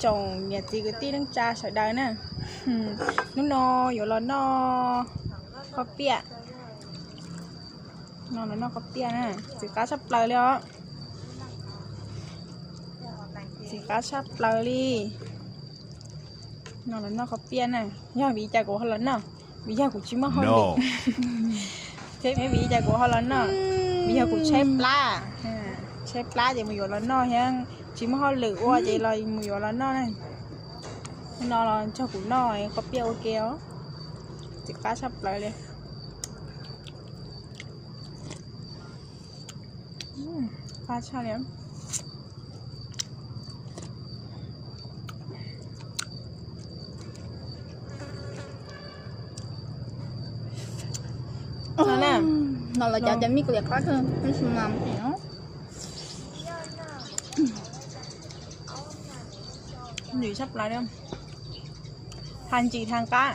Tsoom niam txiv kwv tij neej tsa sawv daws na, hnub no yuav los noj khaub piaj, no los noj khaub piaj na, ntxim qab tshaj plaws li os, ntxim qab tshaj plaws li. No los noj khaub piaj na, yog vim li cas kuv ho los noj? Vim yog kuv tsis muaj hauj lwm. Thiab vim li cas kuv ho los noj? Vim yog kuv tshaib plab, tshaib plab ces mus yuav los noj thiab, tsis muaj hauj lwm ua ces los mus yuav los noj na. No los nrog kuv noj khaub piaj ua ke os, ntxim qab tshaj plaws li. Qab tshaj li. No los cov cov mij kuv liam qab kawg, tab sis mas ntxim tshaj plaws li, thav ntxim thav qab.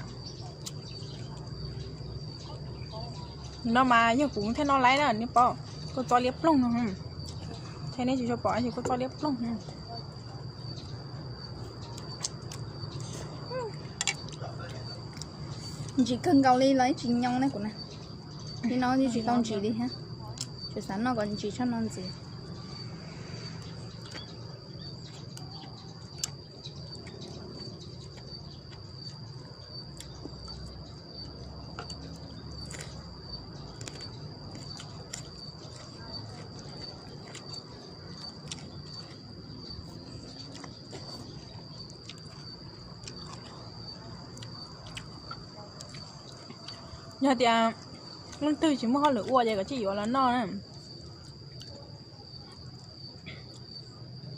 No mas yog kuv thiaj noj laib na, nej paub, kua txob liab ploog no. Thiab nej tsis tshua pom ces kua txob liab ploog. Ntsim kawg nkaus li los yeej tsis nyoo ne kuv na. Li no yeej tsis tau ntsim li thiab. Tsuas xav noj kom ntsim tshaj no ntxiv. Yog tias leej twg tsis muaj hauj lwm ua ces koj tsis yuav los noj na.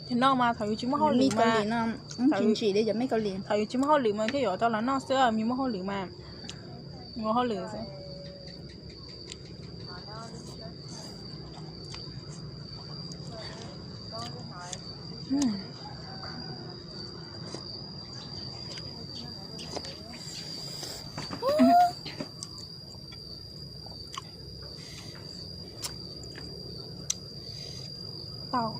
Ces no mas thaum yus tsis muaj hauj lwm mas, thaum yus tsis muaj hauj lwm mas thiaj yuav tau los noj xwb, yus muaj hauj lwm mas, yus ua hauj lwm xwb. Tau.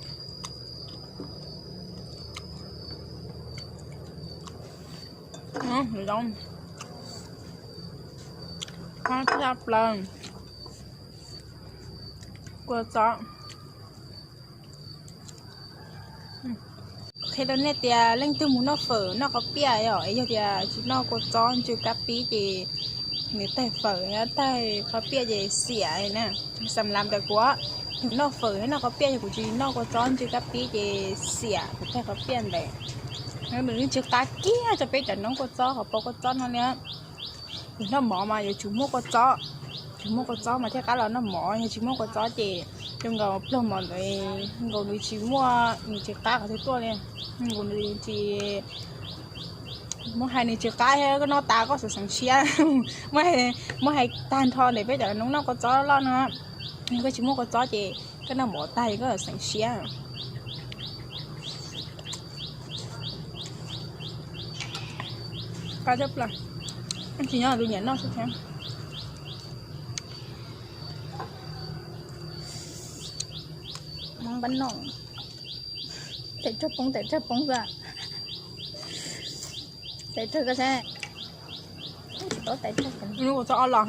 Zoo, qab tshaj plaws. Kua txob. Qhia rau nej tias leej twg mus noj fawm noj khaub piaj os, es yog tias tsis noj kua txob ntsw kab pib ces nws taig fawm taig khaub piaj ces xiam na. Xam lav ntawm kuv, yog noj fawm noj khaub piaj yog kuv tsis noj kua txob ntsw kab pib ces xiam kuv taig khaub piaj ntawd. Nws yeej tsis qab kiag rau peb cov noob kua txob qhov pau kua txob no li. Yus noj mov mas yuav tsum muaj kua txob, tsum muaj kua txob mas thiaj qab los noj mov, yog tsis muaj kua txob ces zoo nkaus pluag mov ntawd nkaus nws tsis muaj, nws tsis qab qhov twg tuaj li. Nkaus nws tsis, muab hais nws tsis qab thiab koj noj tas koj xav xeev siab. Muab hais tag nrho ntawm peb cov noob noj kua txob loj no, yog koj tsis muaj kua txob ces koj noj mov tag koj xav xeev siab. Qab tshaj plaws. Tsis nyob tus nyiam noj xwb thiab. Mov npab noj. Tes rag poob, tes rag poob xwb. Tes rag koj saib. Tsis tau tes rag. Lub kua txob ob los.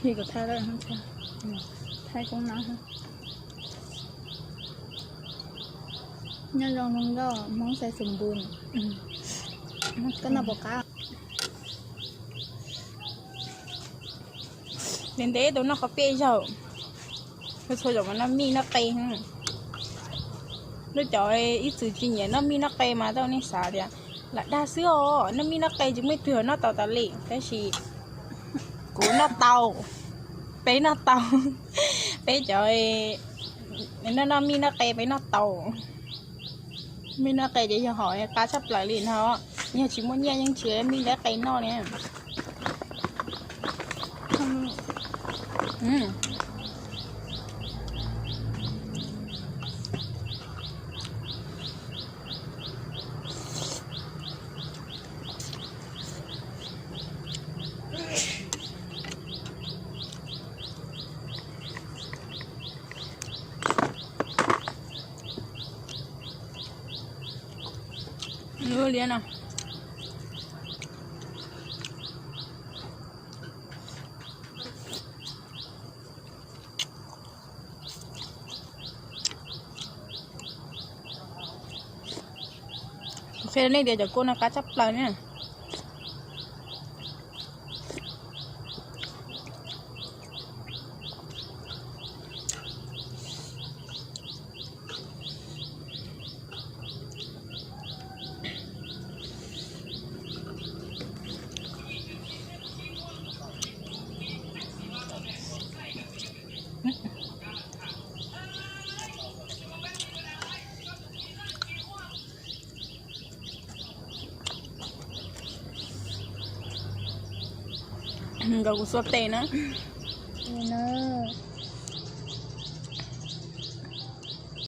Li kom thaij, thaij koob no. Nyob zoo nkauj Hmoob xais xus npus, koj noj puas qab? Ntev ntev tau noj khaub piaj zaum, txhua zaum mas noj mij noj qe. Lub cov ib txwm tsis nyiam noj mij noj qe mas tau nej xav tias lam dag xwb os, noj mij noj qe tsis muaj ib tug noj tau tas li, tab sis kuv noj tau, peb noj tau, peb cov Noj noj mij noj qe peb noj tau. Mij noj qe ces yog hom qab tshaj plaws li no. Yog tsis muaj nyiaj yeej tsis muaj mij noj qe noj li. Liab no. Kuv qhia nej tias cov kua no qab tshaj plaws na. Nkawd kuv xuab tes na.